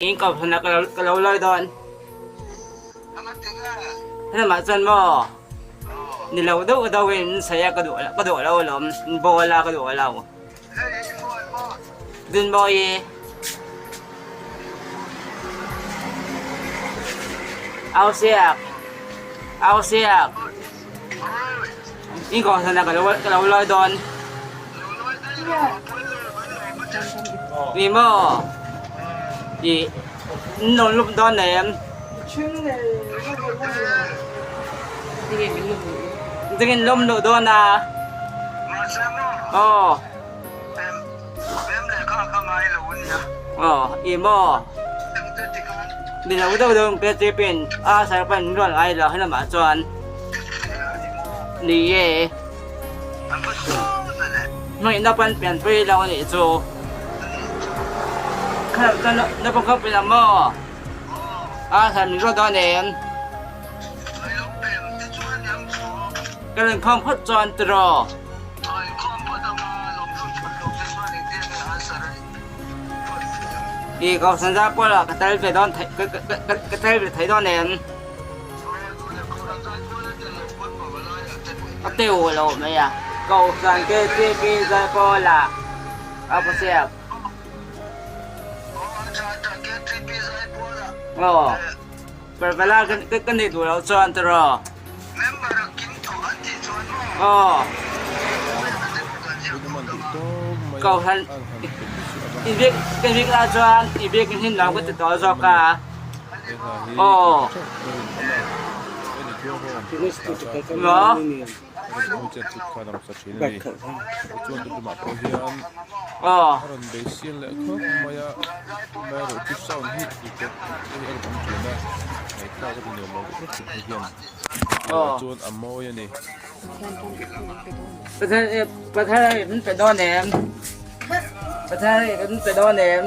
In kohhran ah ka lo lawi dawn. Helamah chuan maw ni lo deuh deuh in sawi a ka duh ka duh lo alawm bawl a ka duh lo. Dinmawi Au siak Au siak In kohhran ah ka lo lawi dawn. Ni maw? Ih in lo lup dawn em? Dingin lum luh dawn a. Aw. Aw i maw? Ni lo deuh deuh pe che pin a sarpan rual ngai lo helamah chuan. Ni e. Hmangaihna pan pianpui lo a nih chu. Khalh chuan naupang kha pui la maw? A thlan min ruat dawn em? Ka rawn khawm phawt chuan tiraw? I kohhran zar pawlah ka tel ve dawn ka tel ve thei dawn em? A teu lo mai a, Kohhran KTP Zaipawla a pu siak. Aw, Pervela ka nih duh loh chuan tiraw? Aw, Kohhran i bik ka bik lah chuan i bik in hin lo ka ti tawh zawk a. Aw. Maw? Aw. Aw. Pathian min pe dawn em? Pathian min pe dawn em?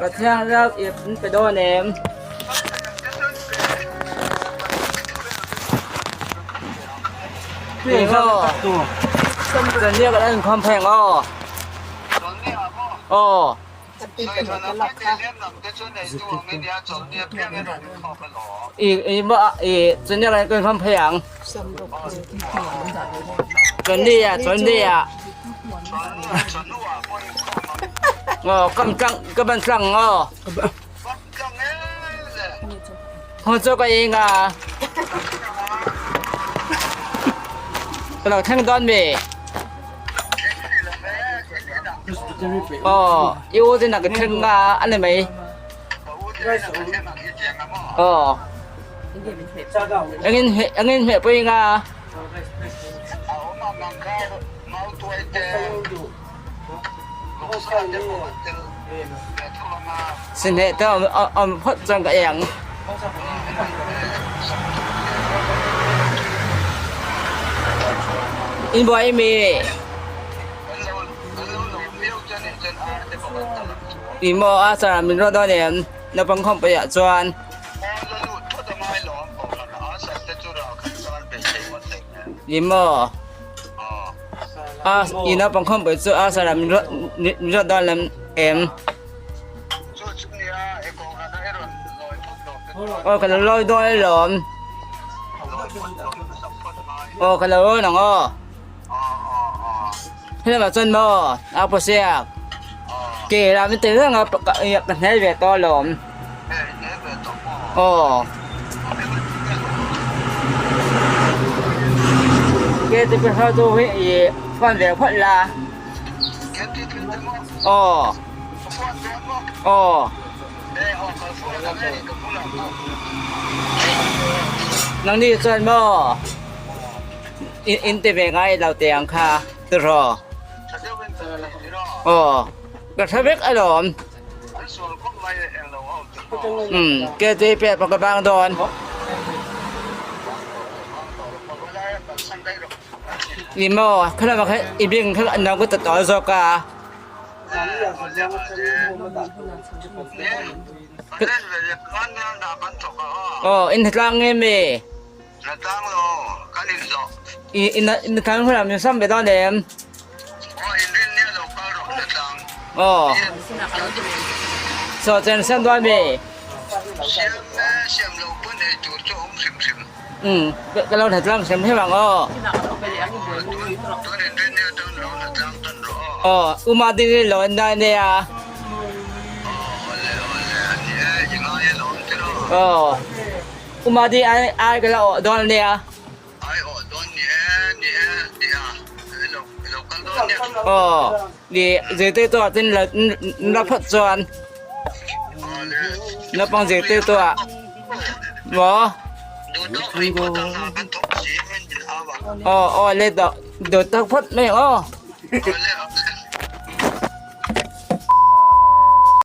Pathian ram ip min pe dawn em? Zania kan inkhawm phei ang aw. Aw. I i maw i zania kan inkhawm phei ang. Chawlhni ah chawlhni ah. Aw kam tlang ka ban tlang aw. Hmun chu ka ing a. Ka lo thleng dawn mi. Aw i u te nak i thleng a a ni mai. Aw. Engin engin hmeh pawh ing a. Sinheh te a awm phawt chuan ka ei ang. In buai mi? Ih maw a char min ruat dawn em? Naupang khawmpui ah chuan. Ih maw a ih naupang khawmpui chu a char min ruat dawn lem em? Aw ka lo lawi dawn alawm. Aw ka lo rawn ang aw. Helamah chuan maw a paw siak. Ke lam te reng a ka hnel ve tawh alawm. Aw. Ke te pawh chu hei phone ve phawt la. Aw. Aw. Nangni chuan maw in ti ve ngai lo te ang kha tiraw? Aw ka hre vek alawm. Umm KTP ah pawh ka bang dawn. Ni maw khalamah khan i beng kha an lo ka ta tawh zawk a. Aw in hnatlang nge mi? I in hnatlang hunah min sawm ve dawn em? Aw. Saw chen siam dawn mi? Siam e, siam lo pawn ei tur chu a awm hrim hrim. Umm, ka lo hnatlang hrim hrim ang aw. Tun inrin nia chuan lo hnatlang tan rawh aw. Aw, U Madini lo en dan nia. Aw, awle awle, a ni e, i ngai alawm tiraw. Aw, U Madi ai ai ka la awh dawn ania. Ai awh dawn ni e, ni e, ti a, i lo i lo kal dawn nia. Aw, ni zirtirtu ah chuan la la phawt chuan. Awle. Naupang zirtirtu ah maw. Duh tawk rih phawt ang a, kan thawk si em in au a. Aw aw le duh duh tawk phawt mai ang aw. Awle.